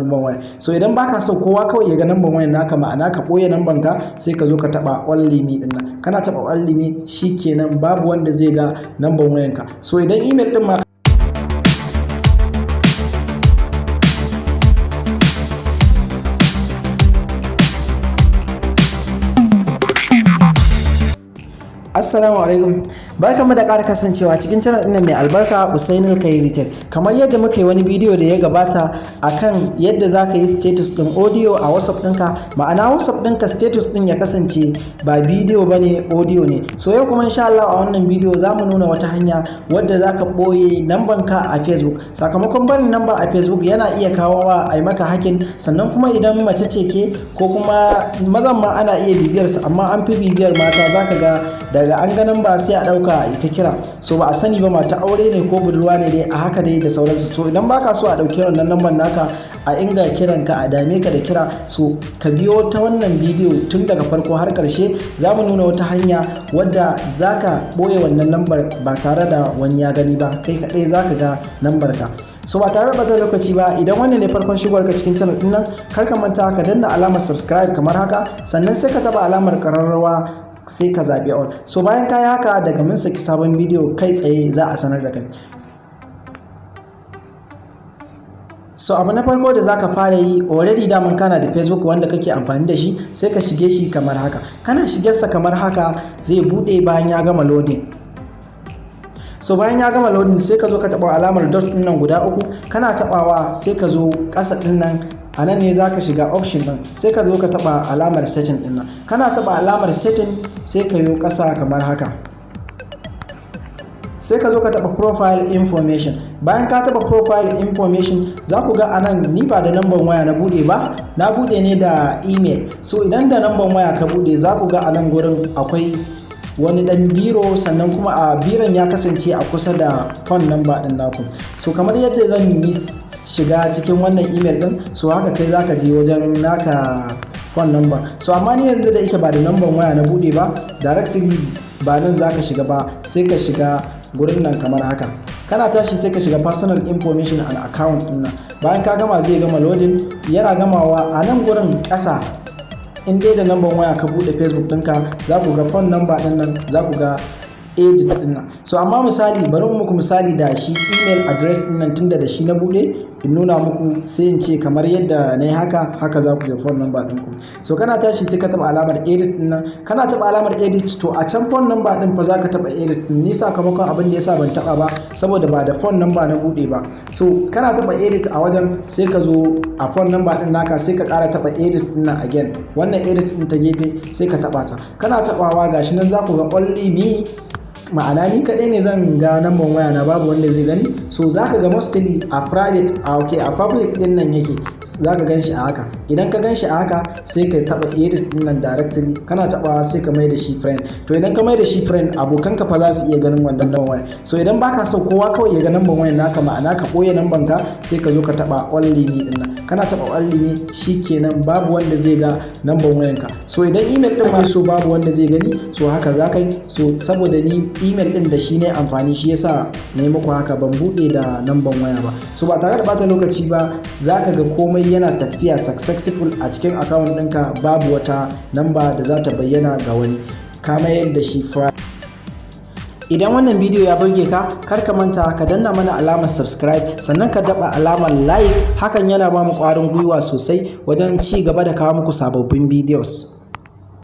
Number waya. So idan baka so kowa kawai ya ga number wayan naka, ma'ana ka ɓoye number ka, sai ka zo ka taɓa "only me" ɗin nan. Kana taɓa "only me", shikenan, babu wanda zai ga number wayanka. So idan email ɗin ma Assalamu alaikum. Barkanmu da ƙara kasancewa cikin channel ɗin mai albarka, Usainul Kairi Tech. Kamar yadda muka yi wani bidiyo da ya gabata akan yadda za ka yi status ɗin audio a WhatsApp ɗinka, ma'ana WhatsApp ɗinka status ɗin ya kasance ba bidiyo ba ne, audio ne. So yau kuma, insha Allah, a wannan bidiyo za mu nuna wata hanya wadda za ka ɓoye namban ka a Facebook. Sakamakon barin namba a Facebook yana iya kawo wa a yi maka hacking, sannan kuma idan mace ce ke ko kuma mazan ma ana iya bibiyar su, amma an fi bibiyar mata. Za ka ga daga an ga namba sai a ɗauka ita kira, so ba a sani ba mata aure ne ko budurwa ne dai, a haka dai da sauransu. So idan baka so a ɗauki wannan lambar naka a inga kiran ka, a dame ka da kira, so ka biyo ta wannan bidiyo tun daga farko har ƙarshe. Za mu nuna wata hanya wadda za ka ɓoye wannan lambar ba tare da wani ya gani ba, kai kaɗai za ka ga lambar ka. So ba tare da ɓata lokaci ba, idan wannan ne farkon shigowar ka cikin channel ɗin nan, kar ka manta ka danna alamar subscribe kamar haka, sannan sai ka taɓa alamar ƙararrawa, sai ka zaɓi all. So bayan ka yi haka, daga mun saki sabon bidiyo, kai tsaye za a sanar da kai. So abu na farko da zaka fara yi, already daman kana da Facebook wanda kake amfani da shi, sai ka shige shi kamar haka. Kana shigarsa kamar haka, zai bude bayan ya gama loading. So bayan ya gama loading, sai ka zo ka taɓa alamar dot ɗin nan guda uku. Kana taɓawa, sai ka zo ƙasa ɗin nan. A nan ne za ka shiga option ɗin, sai ka zo ka taɓa alamar setting ɗin nan. Kana taɓa alamar setting, sai ka yo ƙasa kamar haka, sai ka zo ka taɓa profile information. Bayan ka taɓa profile information, za ku ga anan ni ba da namban waya na buɗe ba, na buɗe ne da email. So idan da namban waya ka buɗe, za ku ga anan gurin akwai wani ɗan biro, sannan kuma a biron ya kasance a kusa da phone number ɗin naku. So kamar yadda zan yi shiga cikin wannan email ɗin, so haka kai zaka je wajen naka phone number. So amma ni yanzu da yake ba da number waya na buɗe ba, directly ba nan zaka shiga ba, sai ka shiga gurin nan kamar haka. Kana tashi, sai ka shiga personal information and account ɗin nan. Bayan ka gama, zai gama loading. Yana gamawa, a nan gurin ƙasa, in dai da number waya ka bude Facebook ɗinka, za ku ga phone number ɗin nan, za ku ga edit ɗin nan. So amma misali, bari muku misali da shi email address ɗin nan, tunda da shi na bude, in nuna muku. Sai in ce kamar yadda na yi haka, haka za ku ga phone number ɗinku. So kana tashi, sai ka taɓa alamar edit ɗin nan. Kana taɓa alamar edit, to a can phone number ɗin fa za ka taɓa edit ɗin. Ni sakamakon abin da yasa ban taɓa ba, saboda ba da phone number na bude ba. So kana taɓa edit a wajen, sai ka zo a phone number ɗin naka, sai ka ƙara taɓa edit ɗin nan again. Wannan edit ɗin ta gefe, sai ka taɓa ta. Kana taɓawa, gashi nan za ku ga "only me", ma'ana ni kaɗai ne zan ga namban waya na, babu wanda zai gani. So za ka ga mostly a private, a okay, a public din nan yake, za ka gan shi a haka. Idan ka gan shi a haka, sai ka taɓa edit din nan directly. Kana taɓawa, sai ka mai da shi friend. To idan ka mai da shi friend, abokan ka fa za su iya ganin wannan namban waya. So idan baka so kowa kawai ya ga namban wayan naka, ma'ana ka ɓoye namban ka, sai ka zo ka taɓa "only me" din nan. Kana taɓa "only me", shikenan, babu wanda zai ga namban wayan ka. So idan email din ake so babu wanda zai gani, so haka za ka yi. So saboda ni email din da shi ne amfani, shi yasa na yi muku haka, ban buɗe da namban waya ba. So ba tare da bata lokaci ba, za ka ga komai yana tafiya successful a cikin account ɗinka, babu wata namba da za ta bayyana ga wani, ka mayar da shi. Idan wannan bidiyo ya burge ka, kar ka manta ka danna mana alamar subscribe, sannan ka daba alamar like. Hakan yana ba mu ƙwarin gwiwa sosai wajen ci gaba da kawo muku sababbin videos.